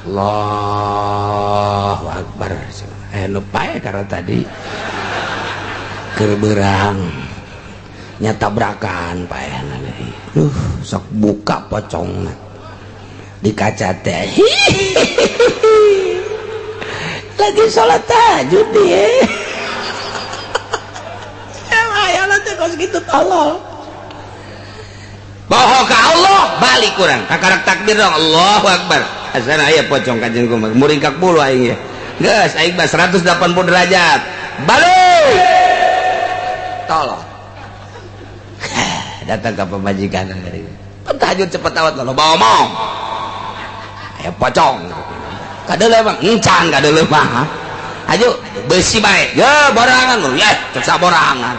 Allahu Akbar. Nu pae karena tadi keur beurang nya tabrakan paehna deui. Duh, sok buka pocongna di kaca teh. Lagi salat tahajud dia. Aya teh kos kitu tolol. Bohong ka Allah, balik kurang. Kakarak takbir dong, Allahu Akbar. Asana aya pocong kanjeng kumaha. Muringkak bulu aing ya. Geus aing mah 180 derajat. Balik. Tolol. Datang ke pemajikan dari. Tahajud cepet awat lo bawa omong. Aya pocong. Kadeuleu mah encan kadeuleu mah. Ayo besi bae. Ya borangan lu ya, cek saborangan.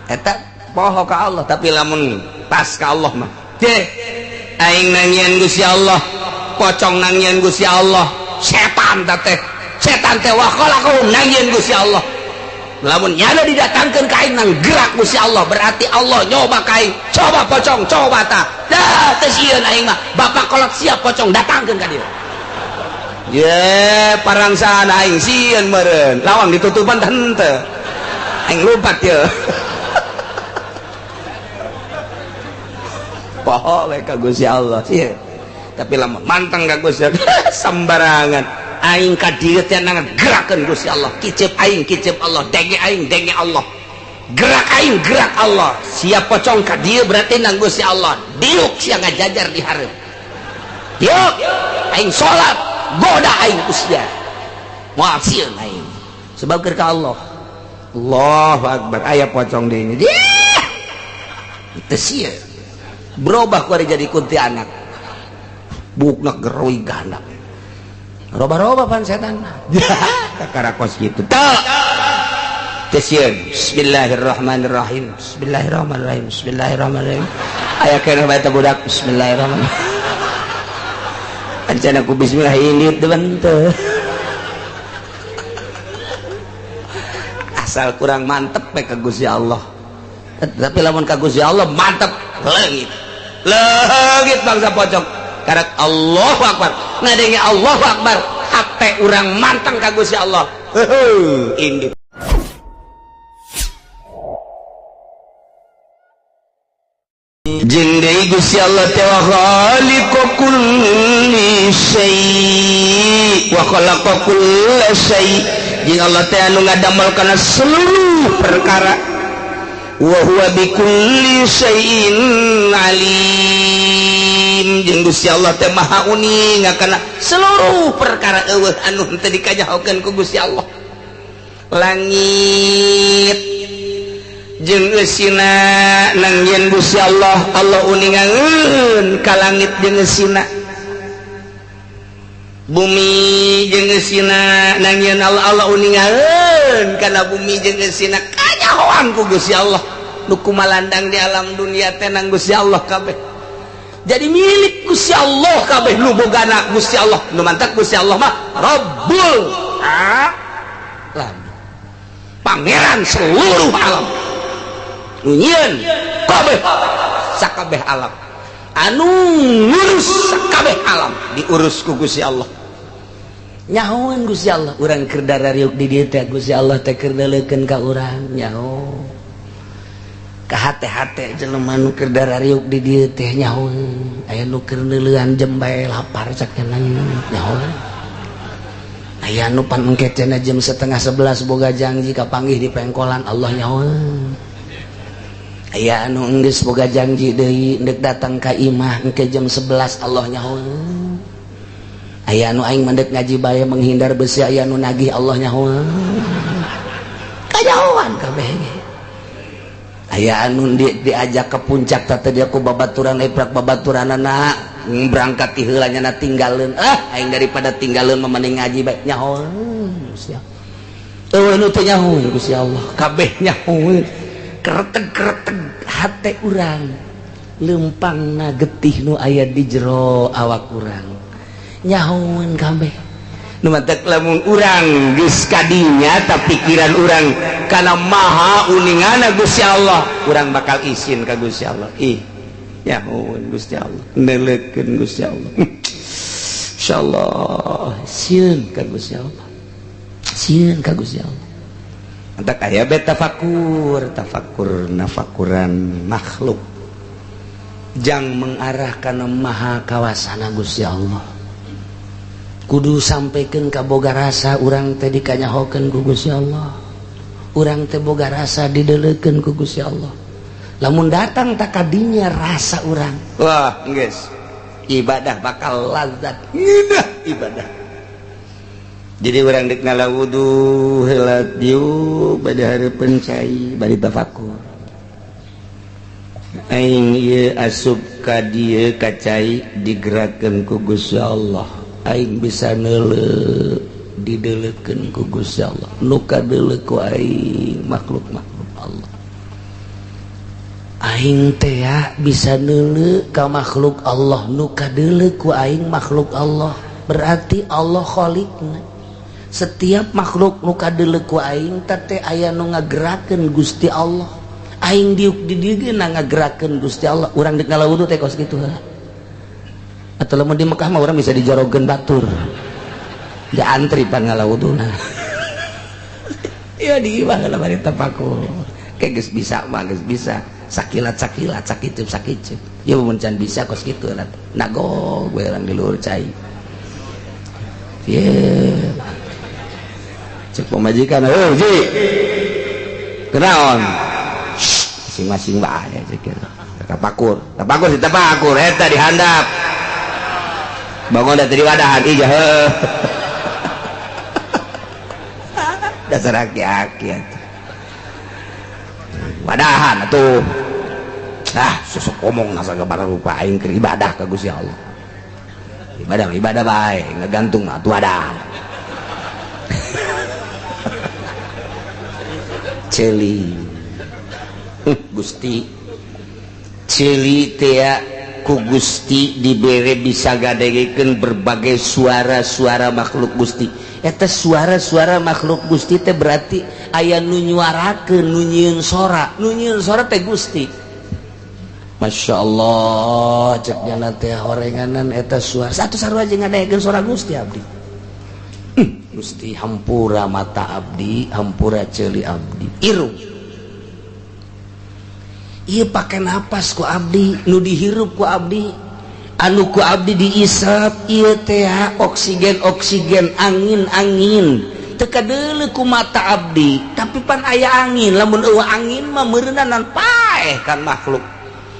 Eta poho ka Allah, tapi lamun pas ka Allah mah. Ceh, aing nangieun Gusti Allah, pocong nangieun Gusti Allah, setan teh. Setan teh wa khalaqahum nangieun Gusti Allah. Lamun nyana didatangkeun ka aing nang gerak Gusti Allah, berarti Allah nyoba ka aing. Coba pocong, coba ta. Dah teu sieun aing mah. Bapak kolot siap pocong datangkeun ka dieu. Ye, parangsaan aing sieun meureun. Lawang ditutupan teh henteu. Aing lupat ye. Poho we ka Gusti Allah sieun. Tapi lamun manteng ka Gusti Allah sembarangan. Aing ka dieu teh ngagerakeun Gusti Allah. Kicep aing, kicep Allah, denge aing, denge Allah. Gerak aing, gerak Allah. Siap pocong ka dieu berarti nang Gusti Allah. Diuk sia ngajajar di hareup. Diuk aing salat, goda aing usia. Moal sieun aing. Sebab keur ka Allah. Allahu Akbar, aya pocong deui ini. Teu sieun. Berubah ku ari jadi kuntilanak. Bukna geroi ganda. Roba-roba pan setan. Kakara kos kitu. Teu. Teu sieun. Bismillahirrahmanirrahim. Bismillahirrahmanirrahim. Bismillahirrahmanirrahim. Aya keneh bae teh budak. Bismillahirrahmanirrahim. Ancana ku bismillah ini teu benteu. Asal kurang mantep we ka Gusti Allah. Tapi lamun ka Gusti Allah mantep leungit. Leungit bangsa pocong. Karak Allahu Akbar. Ngadenge Allahu Akbar, hate urang manteng ka Gusti Allah. Heuh, indit. Jeung deui Gusti Allah teh wa khaliqu kulli syai' wa khalaqa kulla syai'. Jeung Allah teh anu ngadamel kana seluruh perkara. Wa huwa bikulli syai'in alim. Jeung Gusti Allah teh maha uning kana seluruh perkara eueuh anu teu dikanyahokeun ku Gusti Allah. Langit jeung eusina nangieun Gusti Allah, Allah uningangeun ka langit jeung eusina. Bumi jeung eusina nangieun Allah, Allah uningangeun kana bumi jeung eusina. Kanyahoan ku Gusti Allah. Nu kumalandang di alam dunia teh nang Gusti Allah kabeh. Jadi milik Gusti Allah kabeh nu bogana Gusti Allah. Nu mantak Gusti Allah mah Rabbul Alam. Pangeran seluruh alam. Nu nyieun kabeh sakabeh alam. Anu ngurus sakabeh alam diurus ku Gusti Allah. Nyahoan Gusti Allah, urang keur darariuk di dieu teh Gusti Allah teh keur neuleukeun ka urang nyaho. Ka hate-hate jelema nu keur darariuk di dieu teh nyaho. Aya nu keur neuleuan jembae lapar cak nyaho. Aya nu pan engke cenah jam 10:30 boga janji kapanggih di pengkolan Allah nyaho. Aya anu enggeus boga janji deui ndek datang ka imah engke jam 11 Allah nyaho. Aya anu aing mendek ngaji bae menghindar besi aya anu nagih Allah nyaho. Kanyahoan kabeh ge. Aya anu diajak ke puncak teh dia ku babaturan eprak babaturanana berangkat ti heula nya tinggalkeun. Ah aing daripada tinggalkeun mah mending ngaji bae nyaho. Gusti Allah. Eueuh nu teu nyaho Gusti Allah kabeh nyaho. Kereteg-kereteg hate urang lempangna getih nu aya di jero awak urang nyahoan kabeh. Nu matak lamun urang geus kadinya ta pikiran urang kana maha uningana Gusti Allah, urang bakal isin ka Gusti Allah. Ih nyahoan Gusti Allah, neuleukeun Gusti Allah. Insyaallah sieun ka Gusti Allah, sieun ka Gusti Allah. Entak aya be tafakur, tafakur nafakuran makhluk jang mengarah kana maha kawasana Gusti Allah. Kudu sampaikan ka boga rasa urang teh dikanyahokeun ku Gusti Allah, urang teh boga rasa dideleukeun ku Gusti Allah. Lamun datang tak kadinya rasa urang, wah geus ibadah bakal lazat ngeunah ibadah. Jadi urang dek ngala wudu heula diuk bade hareupeun cai bari tafakur. Aing ieu asup ka dieu ka cai digerakkeun ku Gusti Allah, aing bisa neuleuh dideleukeun ku Gusti Allah. Nu kadeuleuh ku aing makhluk-makhluk Allah. Aing teh bisa neuleuh ka makhluk Allah, nu kadeuleuh ku aing makhluk Allah, berarti Allah khaliqna. Setiap makhluk nu kadeuleuh ku aing teh aya nu ngagerakeun Gusti Allah. Aing diuk di dieu ge ngagerakeun Gusti Allah. Urang deuk ngala wudu teh kos kitu heula. Atau lamun di Mekah mah urang bisa dijorogeun batur. Da antri pan ngala wuduna. Ieu di imah heula bari tafakur. Kayak geus bisa mah geus bisa. Sakilat-sakilat sakicup sakicup. Ieu mun can bisa kos kitu heula. Nagog we urang di luhur cai. Ye. Cek pamajikan, "Heuh, Ji. Kenaon?" Masing-masing bae cek kitu. Tapakur, tapakur si tapakur eta dihandap. Bangun da teu diwadahan ih heuh. Dasar aki-aki atuh. Wadahan atuh. Ah, susuk omong nasa rupa aing keur ibadah ka Gusti Allah. Ibadah ibadah bae, ngagantung mah atuh wadah. Celi Gusti celi teh ku Gusti dibere bisa gadegekeun berbagai suara-suara makhluk Gusti. Eta suara-suara makhluk Gusti teh berarti aya nu nyuarakeun, nu nyieun sora, nu nyieun sora teh Gusti. Masya Allah cek nyana teh horenganan eta suara satu sarua jeung ngadegekeun suara Gusti abdi. Gusti hampura mata abdi, hampura ceuli abdi. Irung ieu pake napas ku abdi, nu dihirup ku abdi, anu ku abdi diisap ieu teh oksigen oksigen, angin angin. Teu kadeuleu ku mata abdi, tapi pan aya angin. Lamun eueuh angin mah meureunanan paeh kan makhluk.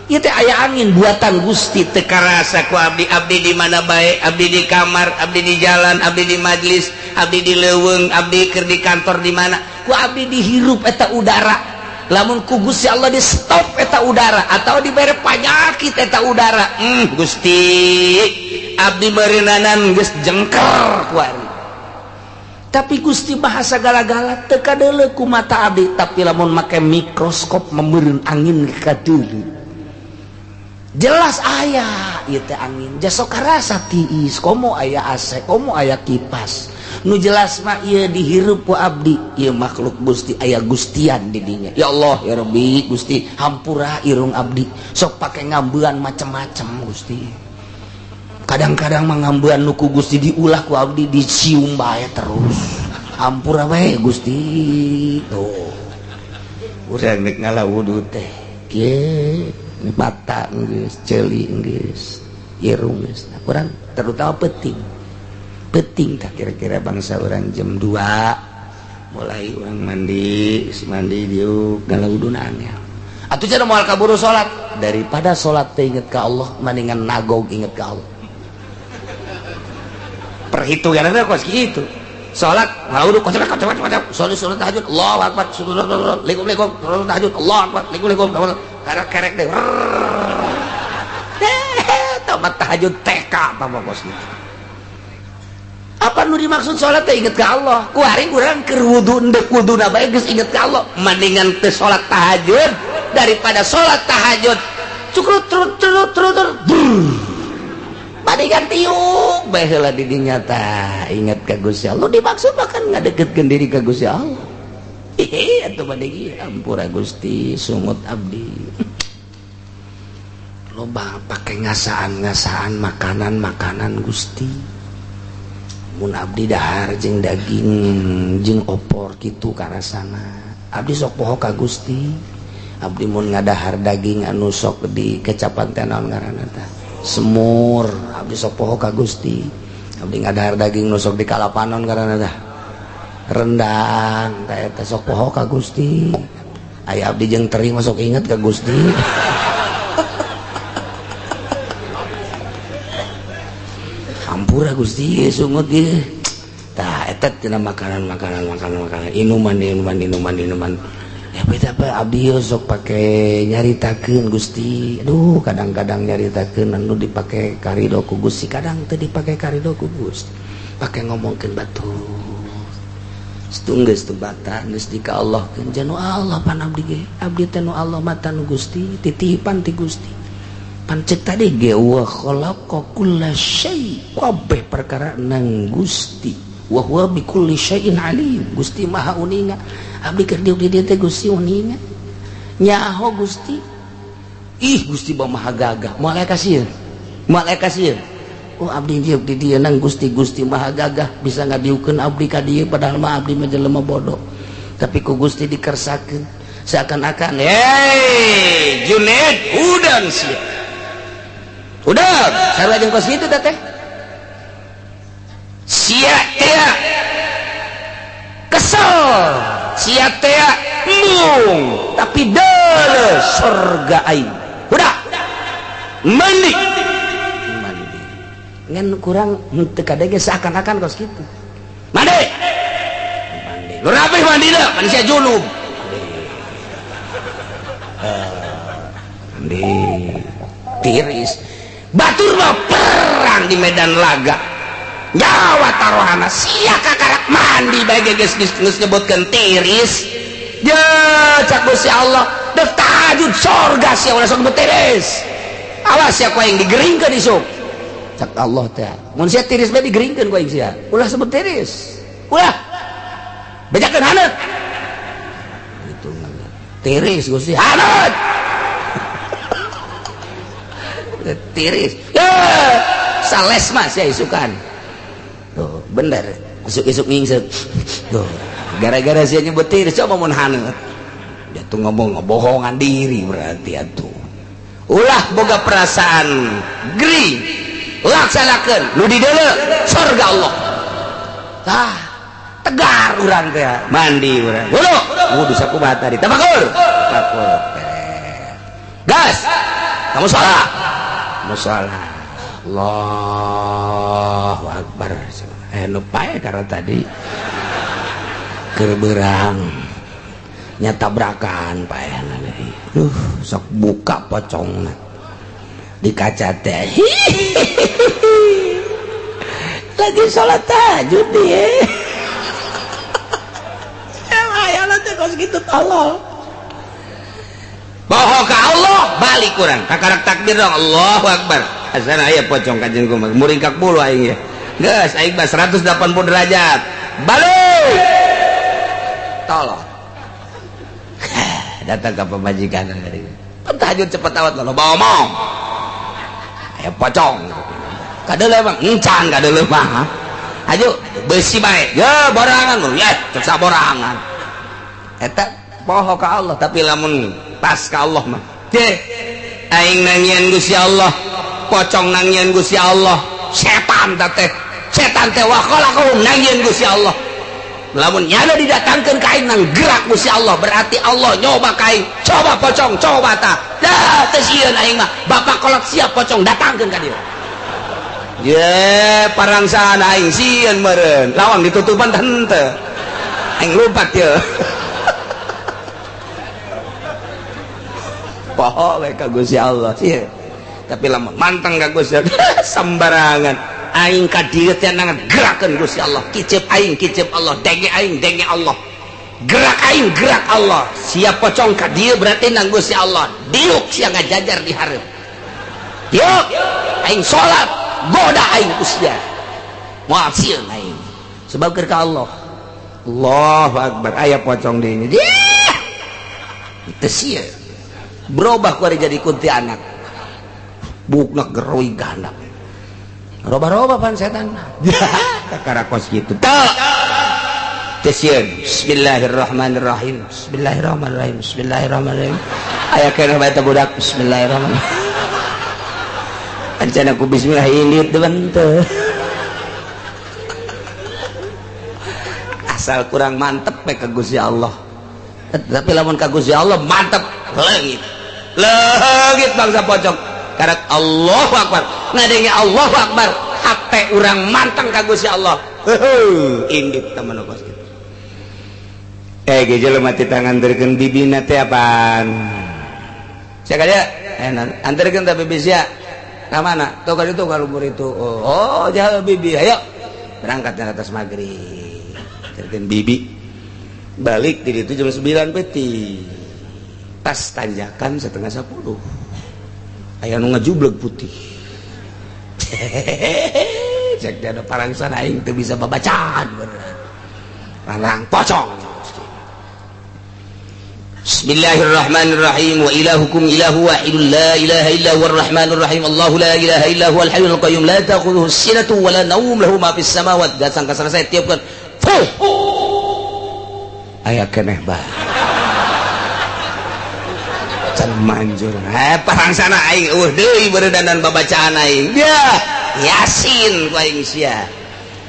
Ieu teh aya angin buatan Gusti teu karasa ku abdi. Abdi di mana bae, abdi di kamar, abdi di jalan, abdi di majlis, abdi di leuweung, abdi keur di kantor di mana, ku abdi dihirup eta udara. Lamun ku Gusti Allah di stop eta udara atau dibere panyakit eta udara, Gusti abdi meureunnanan geus jengker ku ari. Tapi Gusti bahasa gala-gala teu kadeuleu ku mata abdi, tapi lamun make mikroskop meureun angin kadeuleu. Jelas aya ieu teh angin, jasok karasa tiis, komo aya AC, komo aya kipas. Nu jelas mah ieu dihirup ku abdi, ieu makhluk Gusti aya gustian di dinya. Ya Allah ya Rabbi Gusti hampura irung abdi, sok pake ngambean macem-macem Gusti. Kadang-kadang mah ngambean nu ku Gusti diulah ku abdi dicium bae terus. Hampura we Gusti. Tuh. Urang rek ngala wudu teh. Kieu mata geus, ceuli geus, irung geus. Nah, urang terutama penting. Penting tak kira-kira bangsa orang jam 2 mulai orang mandi, mandi diuk ngala wuduna angel. Atuh cenah moal kaburu salat, daripada salat teh inget ka Allah mendingan nagog inget ka Allah. Perhitunganna kos kitu. Salat ngala wudu kocok kocok kocok, salat salat tahajud Allahu akbar, likum likum salat tahajud Allahu akbar, likum likum kerek-kerek deh. Tamat tahajud TK apa kos kitu. Apa nu dimaksud salat teh inget ka Allah? Ku ari urang keur wudu endek wuduna bae geus inget ka Allah. Mendingan teu salat tahajud daripada salat tahajud cukrut trut trut trut mendingan tiuk bae heula di dinya tah inget ka Gusti Allah. Dimaksud mah kan ngadeketkeun diri ka Gusti Allah. Ih atuh mending ampura Gusti sungut abdi. Loba pake ngasaan-ngasaan makanan-makanan Gusti. Mun abdi dahar jeung daging jeung opor kitu karasana. Abdi sok poho ka Gusti. Abdi mun ngadahar daging anu sok di kecapan teh naon ngaranna tah? Semur. Abdi sok poho ka Gusti. Abdi ngadahar daging nu sok di kalapanon ngaranna tah? Rendang. Tah eta sok poho ka Gusti. Aya abdi jeung teri mah sok inget ka Gusti. Ampura Gusti sungut ieu. Tah eta tina makanan-makanan makanan-makanan inuman inuman inuman inuman. Ya beda apa abdi sok pake nyaritakeun Gusti. Aduh kadang-kadang nyaritakeun anu dipake karido ku Gusti, kadang teu dipake karido ku Gusti. Pake ngomongkeun batur. Geus teu bata geus di ka Allah keun janu Allah pan abdi ge. Abdi teh nu Allah mata nu Gusti, titipan ti Gusti. Pancek tadi ge wa khalaqa kulla syai, kabeh perkara nang Gusti. Wa huwa bi kulli syai'in alim. Gusti Maha uninga. Abdi keur diuk di dieu teh Gusti uninga. Nyaho Gusti. Ih Gusti Maha gagah. Moal aya kasieun. Moal aya kasieun. Oh abdi diuk di dieu nang Gusti, Gusti Maha gagah bisa ngadiukeun abdi ka dieu padahal mah abdi mah jelema bodoh. Tapi ku Gusti dikersakeun seakan-akan, "Hei, Junaid, udan sia." Udah, sarua jeung kos kitu teh. Sia teh kesel, sia teh embung, tapi deuleu surga aing. Udah. Mandi. Mandi. Ngan kurang henteu kadege seakan-akan kos kitu. Mandi. Mandi. Lu rapih mandi dah, manusia junub. Mandi. Tiris. Batur mah perang di medan laga. Nyawa taruhana sia kakarak mandi bae geus geus nyebutkeun tiris. Ya cak Gusti Allah, dek tahajud surga sia ulah sok tiris. Awas sia ku aing digeringkeun isuk. Cak Allah teh. Mun sia tiris bae digeringkeun ku aing sia. Ulah sebut tiris. Ulah. Bejakeun haneut. Gitu tiris Gusti haneut. Tiris. Ya, sales mas ya isukan. Tuh, bener. Isuk-isuk ngingsek. Tuh, gara-gara sia nyebut tiris coba mun haneut. Dia tuh ngomong ngebohongan diri berarti atuh. Ulah boga perasaan geri. Laksanakeun nu di deuleu surga Allah. Tah, tegar urang teh mandi urang. Wudu, wudu sakumaha tadi. Tafakur. Tafakur. Gas. Kamu salat. Musola. Allahu Akbar. Nu pae karena tadi keur beurang nya tabrakan paehna deui. Duh, sok buka pocongna di kaca teh. Lagi salat tahajud ieu. Aya teh kos kitu tolol. Bohong ka Allah balik kurang kakarak takbir dong Allahu Akbar. Asana aya pocong ka jeung kumaha muringkak bulu aing ya. Geus aing mah 180 derajat. Balik. Tolong. Datang ka pamajikan tadi. Tahajud cepet awat lo bawa omong. Aya pocong. Kadeuleu mah encan kadeuleu mah. Aju beusi bae. Ya borangan lu ya cek saborangan. Eta poho ka Allah tapi lamun pas ka Allah mah. Ceh, aing nangian Gusti Allah, pocong nangian Gusti Allah, setan teh, setan teh wa khalaqahum nangian Gusti Allah. Lamun nyana didatangkeun ka aing nang gerak Gusti Allah, berarti Allah nyoba ka aing, coba pocong, coba ta. Dah teu sieun aing mah, bapak kolot siap pocong datangkeun ka dieu. Ye, parangsaan aing sieun meureun, lawang ditutupan teh henteu. Aing lupat ye. Poho we ka Gusti Allah sih. Tapi lamun manteng ka Gusti Allah sembarangan. Aing ka dieu teh nang gerakeun Gusti Allah. Kicep aing kicep Allah, denge aing denge Allah. Gerak aing gerak Allah. Siap pocong ka dieu berarti nang Gusti Allah. Diuk sia ngajajar di hareup. Diuk aing salat, goda aing Gusti. Moal sieun aing. Sebab keur ka Allah. Allahu Akbar aya pocong di ini. Teu sieun. Berubah ku ari jadi kuntilanak. Bukna geroi gandap. Roba-roba pan setan. Kakara kos kitu. Teu. Teu sieun. Bismillahirrahmanirrahim. Bismillahirrahmanirrahim. Bismillahirrahmanirrahim. Aya keneh bae teh budak. Bismillahirrahmanirrahim. Ancana ku bismillah indit deuen teu. Asal kurang mantep we ka Gusti Allah. Tapi lamun ka Gusti Allah mantep leungit. Leungit bangsa pocong. Karak Allahu Akbar. Ngadenge Allahu Akbar, hate urang manteng ka Gusti Allah. Heuh, indit teman kos kitu. Ge jelema teh tanganterkeun bibina teh apaan? Sia ka dieu? Anterkeun ta bibi sia. Ka mana? Tuh ka ditu ka luhur itu. Oh, jauh bibi. Ayo. Berangkat ke atas maghrib. Anterkeun bibi. Balik di ditu jam 9 peti. Pas tanjakan 9:30. Aya nu ngajubleg putih. Cek dia ada parangsan aing teu bisa babacaan bener. Parang pocong. Bismillahirrahmanirrahim. Wa ilahukum ilahu wahidun la ilaha illa huwar rahmanur rahim. Allahu la ilaha illa huwal hayyul qayyum la ta'khudhuhu sinatun wa la nawm lahu ma fis samawati. Datang ka selesai tiupkeun. Fuh. Aya keneh bae. Can manjur. Parangsana aing eueuh deui beureundanan babacaan aing. Dia Yasin ku aing sia.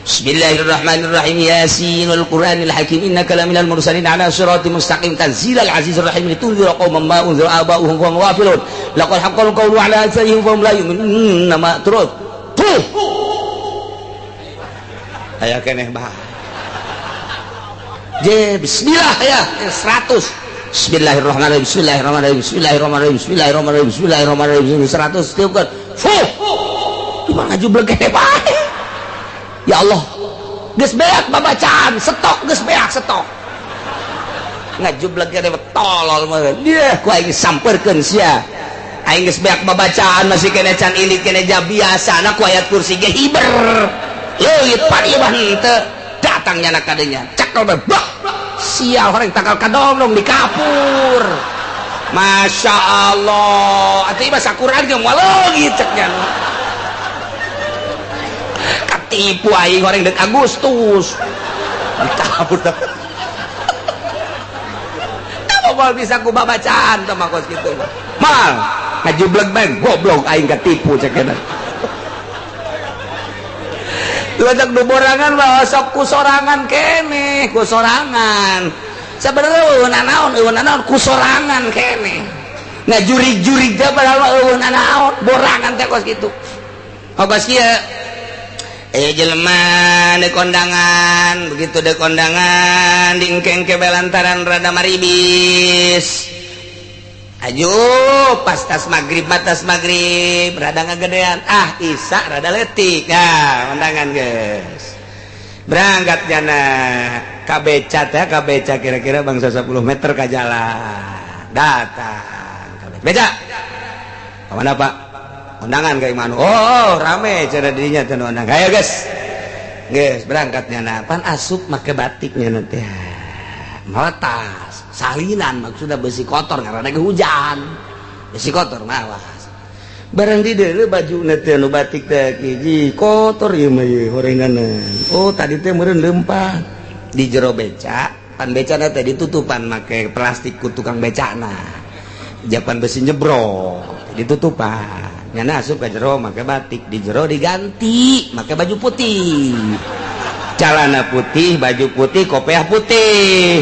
Bismillahirrahmanirrahim. Yasin wal Qur'anil Hakim innaka laminal mursalin ala siratim mustaqim tanzilal azizir rahim litunzira qauman ma unzira aba'uhum wa hum ghafilun laqad haqqal qawlu ala aktsarihim fa hum la yu'minun ma terus. Tuh. Aya keneh bah. Je bismillah ya 100. Bismillahirrahmanirrahim. Bismillahirrahmanirrahim. Bismillahirrahmanirrahim. Bismillahirrahmanirrahim. Bismillahirrahmanirrahim. 100 tiupkeun. Fuh. Cuma ngajubleg keneh bae. Ya Allah, geus beak babacaan, stok geus beak stok. Ngajubleg keneh tolol mah. Dia ku aing samperkeun sia. Aing geus beak babacaan masih keneh can indit keneh ja biasana ku ayat kursi ge hiber. Leuit pan ieu mah henteu. Datang nyana kadenya. Cekel bae. Sial horeng tangkal kadongdong di kapur. Masya Allah. Atuh ieu mah sakuran ge moal leungit cek nya. Katipu aing horeng deuk Agustus. Dikapur teh. Tah moal bisa ku babacaan teh mah kos kitu mah. Mal ngajubleg bae goblok aing katipu cek eta. Lajak du borangan mah sok ku sorangan keneh, ku sorangan. Sabenerna eueuh nanaon ku sorangan keneh. Ngajurig-jurig teh padahal mah eueuh nanaon, borangan teh kos kitu. Kos kieu jelema di kondangan, begitu di kondangan diengke-engke belantaran rada maribis. Ayo pas tas maghrib rada ngagedean, ah isa rada letik. Nah, kondangan guys. Berangkat jana ka beca teh, ka beca kira-kira bangsa 10 meter ka jalan. Datang ka beca. Ka mana, Pak? Undangan ka imanu. Oh, rame cara dirinya teh undangan. Ayo guys. Guys, berangkat nyana. Pan asup make batiknya nanti. Meletas, salinan maksudnya besi kotor karena ada hujan. Besi kotor malas. Barang di deuleu baju teh nu batik teh hiji kotor ieu mah ieu horenganan. Oh, tadi teh meureun leumpang di jero beca, pan becana teh ditutupan make plastik ku tukang becana. Japan besi nyebrok ditutupan. Nyana asup ka jero make batik, di jero diganti make baju putih. Celana putih, baju putih, kopiah putih.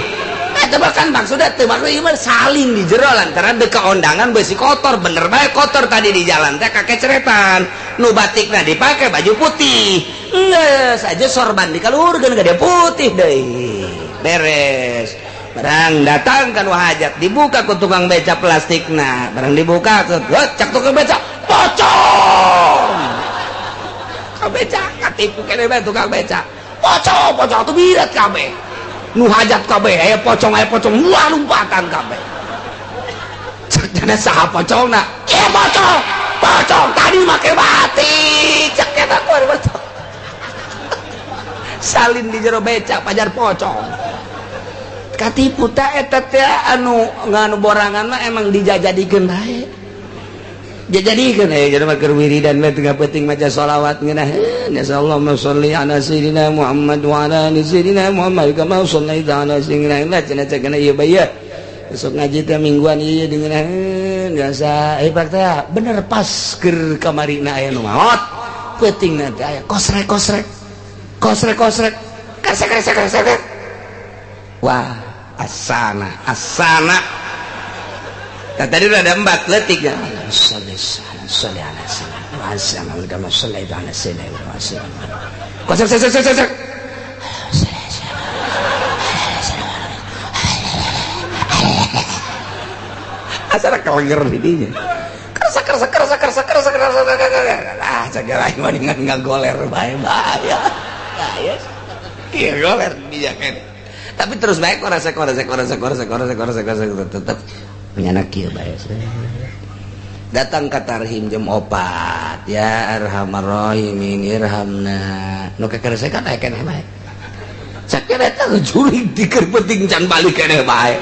Eta bahkan maksudnya teu maksud ieu mah saling di jero lantaran deuk ka ondangan besi kotor, bener bae kotor tadi di jalan teh kakeceretan. Nu batikna dipake baju putih. Geus aja sorban dikaluhurkeun ka dia putih deui. Beres. Barang datang kan hajat dibuka ku tukang beca plastikna, barang dibuka cak tukang beca pocong. Tukang beca katipu keneh bae tukang beca. Pocong, pocong tuh birat kabeh. Nu hajat kabeh, aya pocong, wah lompatan kabeh. Cek jana saha pocongna? Ieu pocong, pocong tadi make batik. Cek eta ku pocong. Salin di jero beca pajar pocong. Katipu teh eta teh anu nganu borangan mah emang dijajadikeun bae. Jadikeun aya jelema keur wiridan we tengah peuting maca sholawat ngeunaheun ya Allahumma sholli ala sayyidina Muhammad wa ala ali sayyidina Muhammad kama shallaita ala sayyidina Muhammad cenah cenah ieu bae besok ngaji teh mingguan ieu dengeun biasa pak teh bener pas keur kamarina aya nu maot peutingna teh aya kosrek kosrek kosrek kosrek kresek kresek kresek wah asana asana. Nah, tadi udah ada 4 letik ya. Sholli ala sayyidina kosrek kosrek kosrek asal kelenger di dinya. Kerasa kerasa kerasa kerasa kerasa kerasa ah segala aing mah dengan ngagoler bae bahaya. Bahaya. Ieu goler di dinya kan. Tapi terus bae korasa korasa korasa korasa korasa korasa korasa tetep menyanak kieu bae. Datang ka tarhim jam 4 ya arhamar rahimin irhamna. Nu kekeresekan aya keneh bae. Sakira eta jurig dikeun penting can balik keneh bae.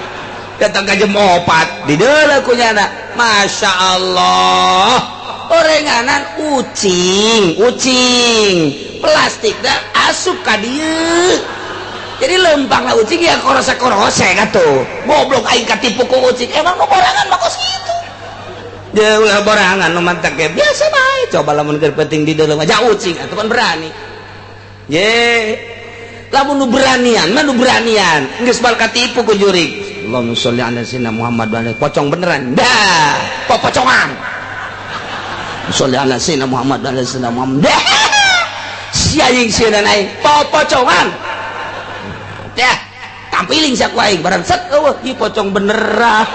Datang ke jam 4 di deuleu kunyana Masya Allah orenganan ucing ucing plastik dah asup ka dieu jadi lempang lah ucing ya korose korose atuh goblok aing katipu ku ucing emang nu borangan mah kos kitu dia ulah borangan nu mantak ge biasa bae coba lamun keur penting di deuleu mah ja ucing atuh kan berani ye lamun nu beranian mah nu beranian geus bal katipu ku jurig Allahumma sholli ala sayyidina Muhammad wa ala pocong beneran dah popocongan sholli ala sayyidina Muhammad wa ala sayyidina Muhammad dah sia aing sieun aing popocongan dah tampiling sia ku aing barang set eueuh ieu pocong beneran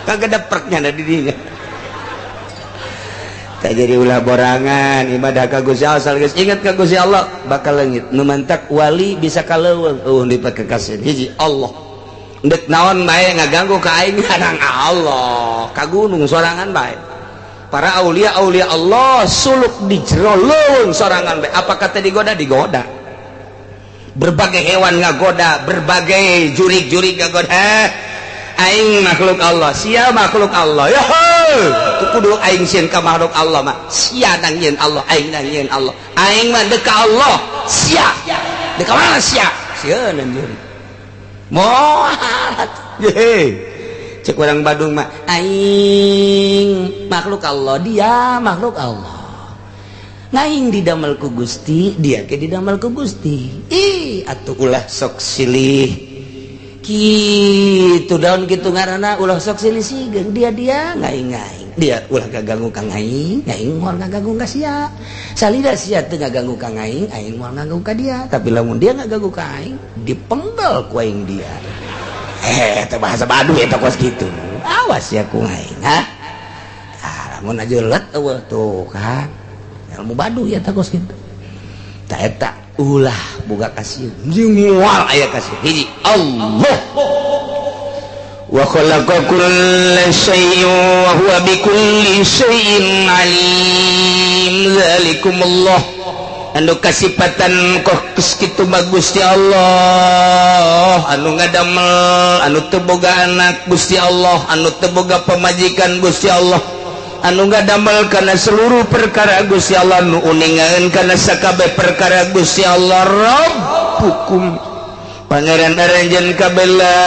kagak depreknya da di dinya. Tak jadi ulah borangan ibadah ka Gusti Allah asal geus ingat ka Gusti Allah bakal leungit nu mantak wali bisa kaleuweung eueuh dipakekasieun hiji Allah ndek naon bae ngaganggu ka aing kadang Allah ka gunung sorangan bae para aulia aulia Allah suluk di jero leuweung sorangan bae apa kata digoda digoda berbagai hewan ngagoda berbagai jurig-jurig ngagoda aing makhluk Allah sia makhluk Allah ya kudu aing sieun ka makhluk Allah mah sia nang yeun Allah aing nang yeun Allah aing mah deuk ka Allah sia deuk ka mana sia sieun anjeun moal ye cek urang Badung mah aing makhluk Allah dia makhluk Allah ngaing didamel ku Gusti dia ge didamel ku Gusti ih atuh ulah sok silih kitu daun kitu ngaranna ulah sok silih sigeung dia dia ngaing-ngaing dia ulah gaganggu ka ngaing ngaing moal ngaganggu ka sia salida sia teu ngaganggu ka ngaing aing moal ngaganggu ka dia tapi lamun dia ngaganggu ka aing dipenggal ku aing dia teh bahasa Baduy eta kos kitu awas ya ku ngaing ha ah lamun aja let eueuh tuh kan ilmu Baduy eta kos kitu ta eta ulah boga kasih moal aya kasih hiji Allah wa khalaqa kulla syai'in wa huwa bikulli syai'in alim zalikumullah anu kasipatan kos kitu mah Gusti Allah anu ngadamel anu teu boga anak Gusti Allah anu teu boga pamajikan Gusti Allah anu ngadamel kana seluruh perkara Gusti Allah nu uningaeun kana sakabeh perkara Gusti Allah Rabbukum pangeran aranjeun kabeh la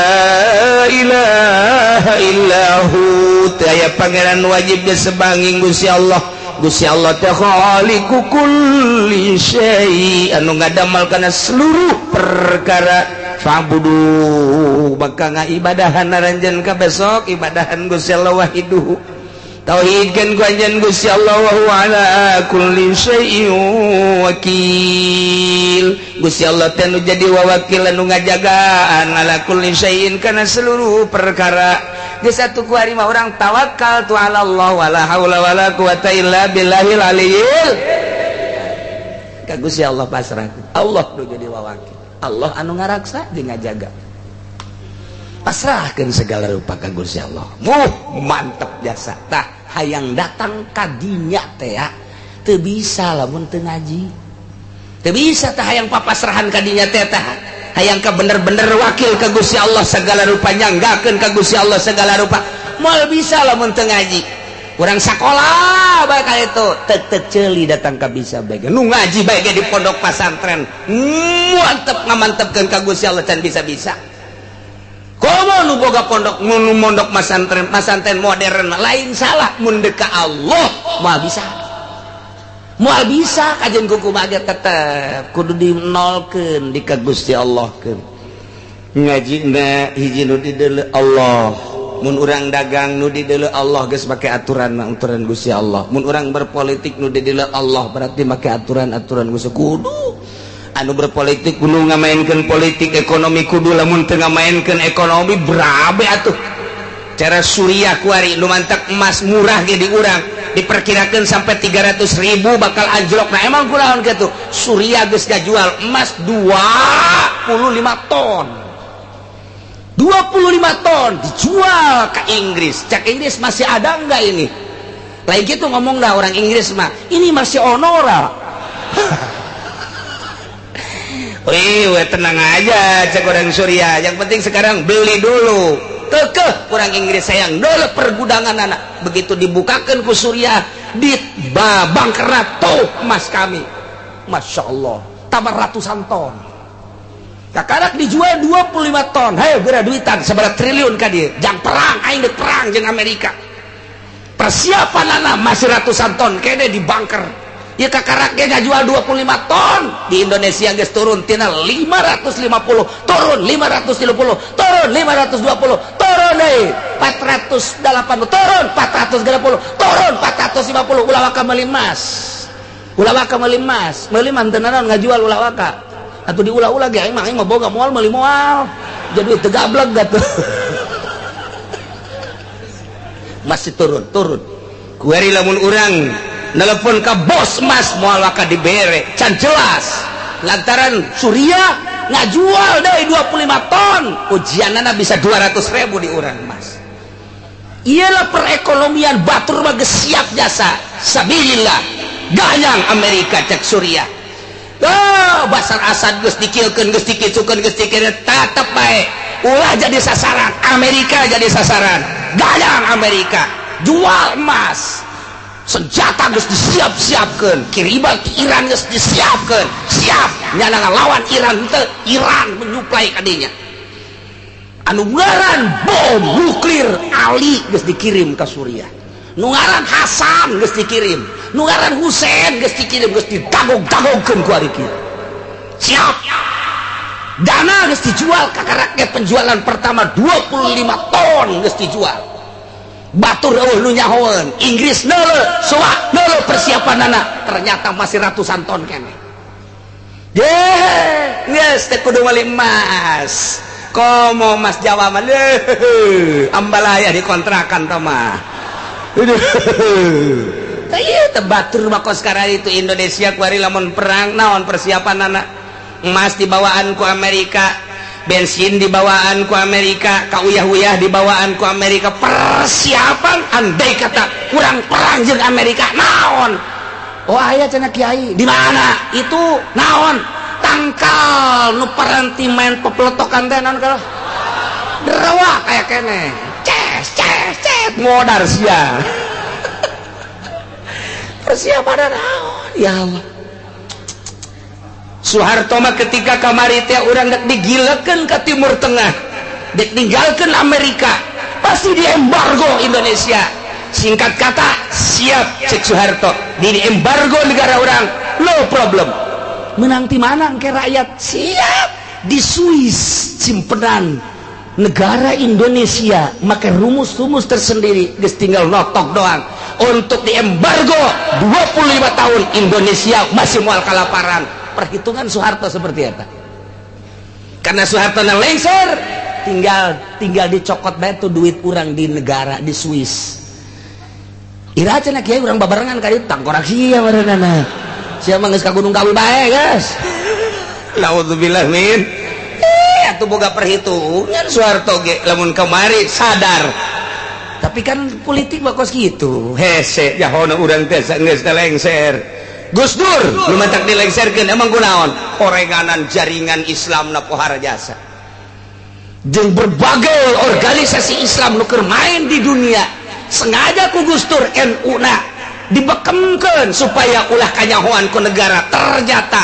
ilaha illahu teu aya pangeran wajib disebanging Gusti Allah Gusti Allah teh khaliqu kulli syai anu ngadamel kana seluruh perkara fa'budu maka ngaibadahan aranjeun kabeh sok ibadahan Gusti Allah wahiduhu tauhidkeun ku anjeun Gusti Allah wa huwa ala kulli syai'in wakil Gusti Allah teh nu jadi wawakil anu ngajagaan ala kulli syai'in kana seluruh perkara geus atuh ku ari mah urang tawakal tu ala Allah wala haula wala quwata illa billahil aliyil ka Gusti Allah pasrah Allah nu jadi wawakil Allah anu ngaraksa jeung ngajaga pasrahkeun segala rupa ka Gusti Allah muh mantep jasa tah hayang datang kadinya teh ya teu bisa lamun teu ngaji teu bisa tah hayang papasrahan kadinya teh tah hayang ka bener-bener wakil ka Gusti Allah segala rupa nyanggakeun ka Gusti Allah segala rupa moal bisa lamun teu ngaji. Urang sakola bae ka itu tek-tek ceuli datang ka bisa bae. Nu ngaji bae ge di pondok pasantren. Mantep ngamantepkeun ka Gusti Allah can bisa-bisa. Komo nu boga pondok nu mondok masantren, masantren modern lain salah mun deuk ka Allah moal bisa. Moal bisa kajian kuku mah tetep kudu dinolkeun di ka Gusti Allah keun. Ngajina hiji nu dideuleu Allah. Mun urang dagang nu dideuleu Allah geus make aturan aturan Gusti Allah. Mun urang berpolitik nu dideuleu Allah berarti make aturan-aturan Gusti kudu. Anu berpolitik kudu ngamainkeun politik ekonomi kudu lamun teu ngamainkeun ekonomi berabe atuh. Cara Suriah kuari nu mantak emas murah ge di urang diperkirakan sampai 300.000 bakal anjlok. Nah emang kunaon kitu? Suriah geus ngajual emas 25 ton. 25 ton dijual ke Inggris. Cak Inggris masih ada enggak ini? Lain gitu ngomong dah orang Inggris mah. Ini masih onora. Wih, tenang aja cak orang Suriah. Yang penting sekarang beli dulu. Kekeh orang Inggris sayang dulu pergudangan anak. Begitu dibukakan ku Suriah, di babang tuh emas kami. Masya Allah, tambah ratusan ton. Kakarak dijual 25 ton. Hayo geura duitan seberapa triliun ka dieu. Jang perang aing deuk perang jeung Amerika. Persiapan anak masih ratusan ton kene di bunker. Ya kakarak ge ngajual 25 ton. Di Indonesia geus turun tina 550, turun 530, turun 520, turun deui 480, turun 430, turun 450. Ulah waka meuli emas. Ulah waka meuli emas. Meuli mah teu naon ngajual ulah waka. Atau diulah-ulah ge aing mah boga moal meuli moal. Jadi teu gablek gatuh. Masih turun-turun. Kuari lamun urang nelpon ka bos emas moal waka dibere, can jelas. Lantaran Suriah ngajual deui 25 ton, ujianana bisa 200.000 di urang emas. Iyalah perekonomian batur mah geus siap jasa. Sabilillah. Gayang Amerika cek Suriah. Oh, Basar Asad geus dikilkeun, geus dikicukeun, geus dikireukeun, tetep bae. Ulah jadi sasaran, Amerika jadi sasaran. Gayang Amerika, jual emas. Senjata geus disiap-siapkeun, kiriman ke Iran geus disiapkeun. Siap nyana ngalawan Iran teu, Iran menyuplai ka dinya. Anu ngaran bom nuklir Ali geus dikirim ka Suriah. Nu ngaran Hasan geus dikirim, nu ngaran Husein geus dikirim, geus didagog-dagogkeun ku ari kieu. Siap. Dana geus dijual ka rakyat, penjualan pertama 25 ton geus dijual. Batur eueuh nu nyahoeun, Inggris neuleuh, soak neuleuh persiapanana, ternyata masih ratusan ton keneh. Ye, geus teh kudu meuli emas. Komo emas Jawa mah leuh, ambalaya dikontrakan tah mah. Ieu batur mah kos sekarang itu Indonesia kuari lamun perang naon persiapan anak emas dibawaan ku Amerika, bensin dibawaan ku Amerika, kauyah-uyah dibawaan ku Amerika, persiapan andai kata kurang perang jeung Amerika naon. Oh aya cenah kiai di mana itu naon tangkal nu paranti main pepeletokan teh naon kalau derewa kaya keneh. Ces ces ces modar sia. Persiapan naon ya Allah. Soeharto mah ketika kamari teh urang dek digilekeun ka Timur Tengah, dek ninggalkeun Amerika, pasti diembargo Indonesia. Singkat kata, siap cek Soeharto, di embargo negara orang, no problem. Menang ti mana ke rakyat? Siap di Swiss simpenan negara Indonesia, maka rumus-rumus tersendiri geus tinggal notok doang. Untuk diembargo 25 tahun Indonesia masih mual kalaparan. Perhitungan Soeharto seperti apa? Karena Soeharto na lengser, tinggal dicokot bae tuh duit urang di negara di Swiss. Ira cenah kiai urang babarengan ka dieu tangkorak sia barenana. Sia mah geus ka Gunung Kawi bae, guys. Naudzubillah min. Atuh boga perhitungan Soeharto ge lamun kamari sadar. Tapi kan politik mah kos kitu. Hese jahona urang teh geus teh lengser. Gus Dur nu mantak dilengserkeun emang kunaon? Orenganan jaringan Islam na pohara jasa. Jeung berbagai organisasi Islam nu keur main di dunia. Sengaja ku Gus Dur NU na dibekemkeun supaya ulah kanyahoan ku negara. Ternyata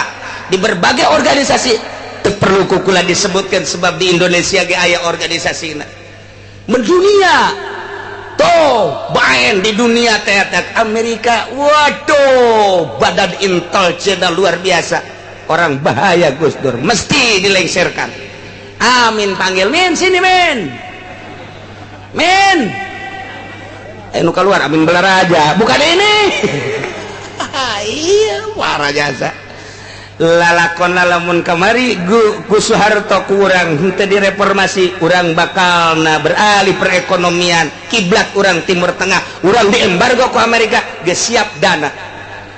di berbagai organisasi teu perlu ku kula disebutkan sebab di Indonesia ge aya organisasina. Mendunia tuh baen di dunia teater Amerika, waduh badan intelijen luar biasa, orang bahaya Gus Dur mesti dilengserkan. Amin panggil min sini min min, nu keluar Amin Balaraja bukan ini. Iya warah jasa lalakon lamun kamari ku Soeharto kurang henteu direformasi, urang bakalna beralih perekonomian kiblat urang Timur Tengah, urang diembargo ku Amerika geus siap dana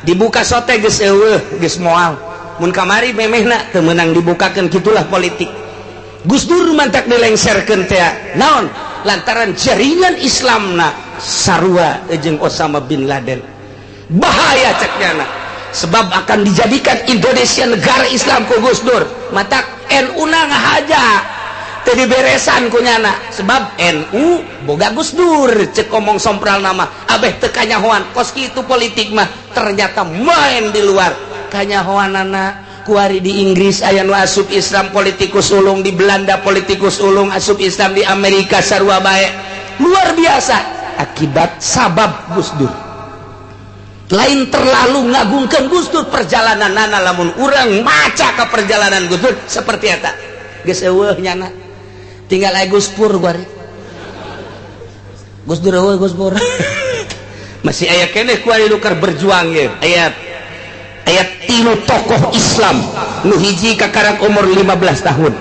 dibuka sote geus eueuh geus moal. Mun kamari memehna teu meunang dibukakeun, kitulah politik. Gus Dur mantak dilengserkeun teh naon lantaran jaringan Islamna sarua jeung Osama bin Laden. Bahaya cek nyana, sebab akan dijadikan Indonesia negara Islam ku Gus Dur. Matak NU na ngahaja teu diberesan ku nyana, sebab NU boga Gus Dur cek omong sompral nama abeh teu kanyahoan kos kitu politik mah. Ternyata main di luar kanyahoanana. Kuari di Inggris aya nu asup Islam politikus ulung, di Belanda politikus ulung asup Islam, di Amerika sarua bae. Luar biasa akibat sabab Gus Dur. Lain terlalu ngagungkeun Gus Dur perjalanan nana, lamun urang maca ka perjalanan Gus Dur seperti eta geus eueuh nyana, tinggal aya Gus Pur kuari. Gus Dur eueuh Gus Pur. Masih aya keneh kuari nu keur berjuang ye. Aya 3 tokoh Islam, nu hiji kakarak umur 15 tahun,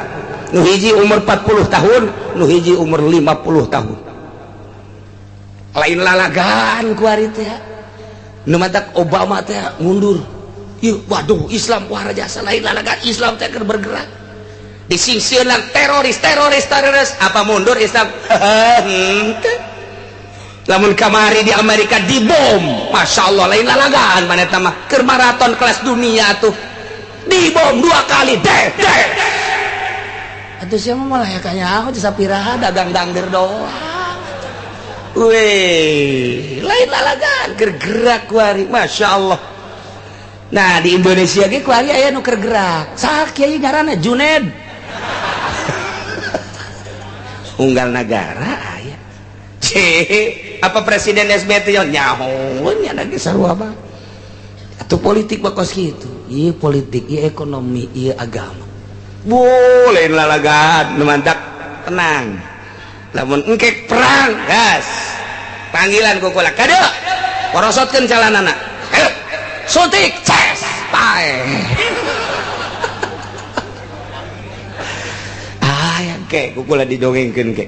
nu hiji umur 40 tahun, nu hiji umur 50 tahun. Lain lalagan kuari teh. Nu matak Obama teh mundur. Ih, waduh Islam wah jasa lain lalagan Islam teh keur bergerak. Disingsieunan teroris teroris teroris, apa mundur Islam? Henteu. Lamun kamari di Amerika dibom, Masya Allah lain lalagan mana eta mah keur maraton kelas dunia tuh dibom 2 kali deh deh. Atuh sia mah malah kanyaho di sapiraha dagang dangder doang. Weh, lain lalagan keur gerak kuari, Masya Allah. Nah di Indonesia ge kuari aya nu keur gerak. Saha kiai ngaranna Juned. Unggal nagara aya. Apa presiden SBY teh nyaho nya lagi sarua mah. Atuh politik mah kos kitu. Ieu politik, ieu ekonomi, ieu agama. Boleh lalagan nu mantak tenang. Lamun engkek perang, gas. Panggilan ku kula kade. Porosotkeun calanana. Ayo. Suntik, ces, pae. Ah, ya ke ku kula didongengkeun ke.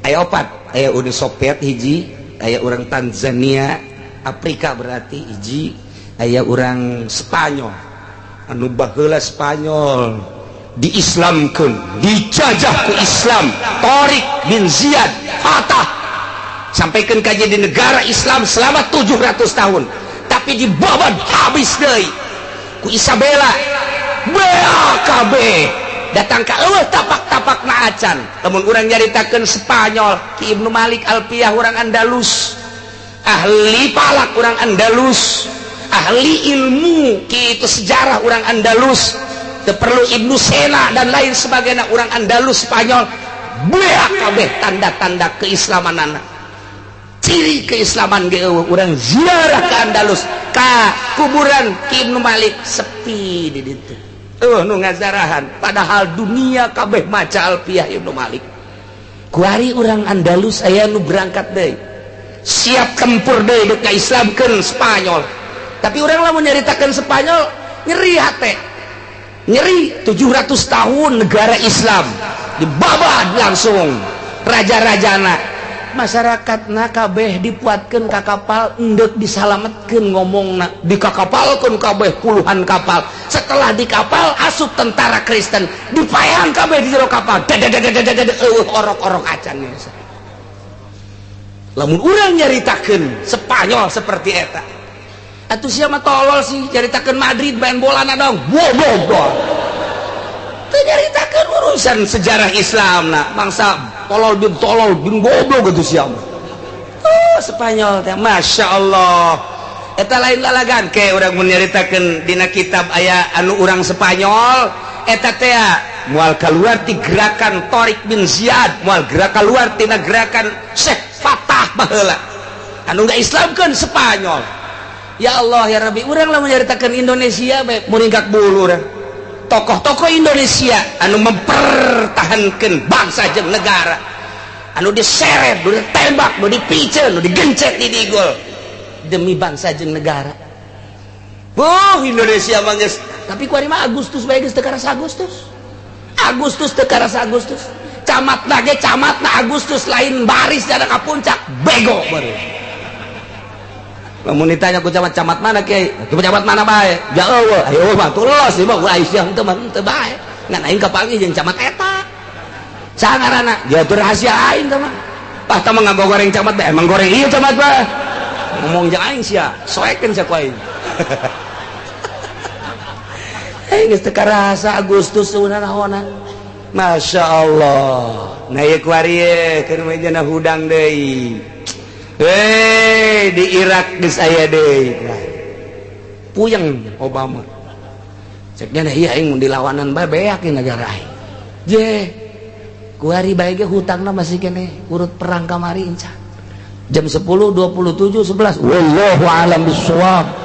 Aya opat, aya Uni Soviet hiji, aya urang Tanzania, Afrika berarti hiji, aya urang Spanyol. Anu baheula Spanyol diislamkeun, dijajah ku Islam, Tariq bin Ziyad Fatah. Sampaikan kaji di negara Islam selama 700 tahun, tapi dibabat habis deui ku Isabella. BAKB datang ka eueuh tapak-tapak na acan. Lamun urang nyaritakeun Spanyol, Ki Ibnu Malik Alpiyah urang Andalus, ahli palak urang Andalus, ahli ilmu kitu sejarah urang Andalus, teu perlu Ibnu Sena dan lain sebagainya urang Andalus Spanyol. BAKB tanda-tanda keislamanana. Ciri keislaman ge eueuh urang ziarah ke Andalus, ka kuburan Ki Ibnu Malik sepi di ditu. Nu ngazarahan padahal dunia kabeh maca Alpiyah Ibnu Malik. Kuari urang Andalus aya nu berangkat deui, siap tempur deui deuk ngaislamkeun Spanyol. Tapi urang lamun nyaritakeun Spanyol nyeri hate. Nyeri 700 tahun negara Islam dibabad langsung raja-rajana. Masyarakatna kabeh dipuatkeun ka kapal endek disalametkeun ngomongna, dikakapalkeun kabeh puluhan kapal. Setelah di kapal asup tentara Kristen, dipaehan kabeh di jero kapal. Dadadadadadad eueuh orok-orok acan. Lamun urang nyaritakeun Spanyol seperti eta. Atuh sia mah tolol sih nyaritakeun Madrid main bola na dong. Bodoh. Teu nyaritakeun urusan sejarah Islam na, bangsa tolol bin goblok gitu sia mah. Oh, Spanyol teh, Masya Allah. Eta lain lalagan ke urang mun nyaritakeun dina kitab aya anu urang Spanyol eta teh moal keluar ti gerakan Tariq bin Ziyad, moal gerak keluar tina gerakan Syekh Fatah baheula anu Islamkeun Spanyol. Ya Allah ya Rabbi, urang lamun nyaritakeun Indonesia bae muringkak bulu urang. Tokoh-tokoh Indonesia anu mempertahankan bangsa jeung negara, anu diseret, nu ditembak, nu dipiceun, nu digencet di digol demi bangsa jeung negara. Boh, Indonesia mah geus, tapi kuari mah Agustus bae geus teu karasa Agustus. Agustus teu karasa Agustus. Camat ge camatna Agustus lain baris jada ka puncak, bego baru. Lamun ditanya ku camat, camat mana kiai? Ku camat mana bae? Ja eueuh, ayo mah tulos ieu mah ulah sia henteu mah henteu bae. Ngan aing kapanggih jeung camat eta. Saha ngaranna? Ya itu rahasia aing teh mah. Ah, tah mah ngagoreng camat bae, emang goreng ieu camat bae. Ngomong jeung aing sia, soekeun sia ku aing. Eh, geus teu karasa Agustus naonan. Masya Allah. Nah, ieu kuari ye keur mah hudang deui. Hei, di Irak geus aya deui. Nah, puyeng Obama. Ceknya nah iya aing mun dilawanan bae beak di negara aing. Je. Kuari bae ge hutangna masih keneh urut perang kamari inca. Jam 10.27 11. Wallahu alam bissawab.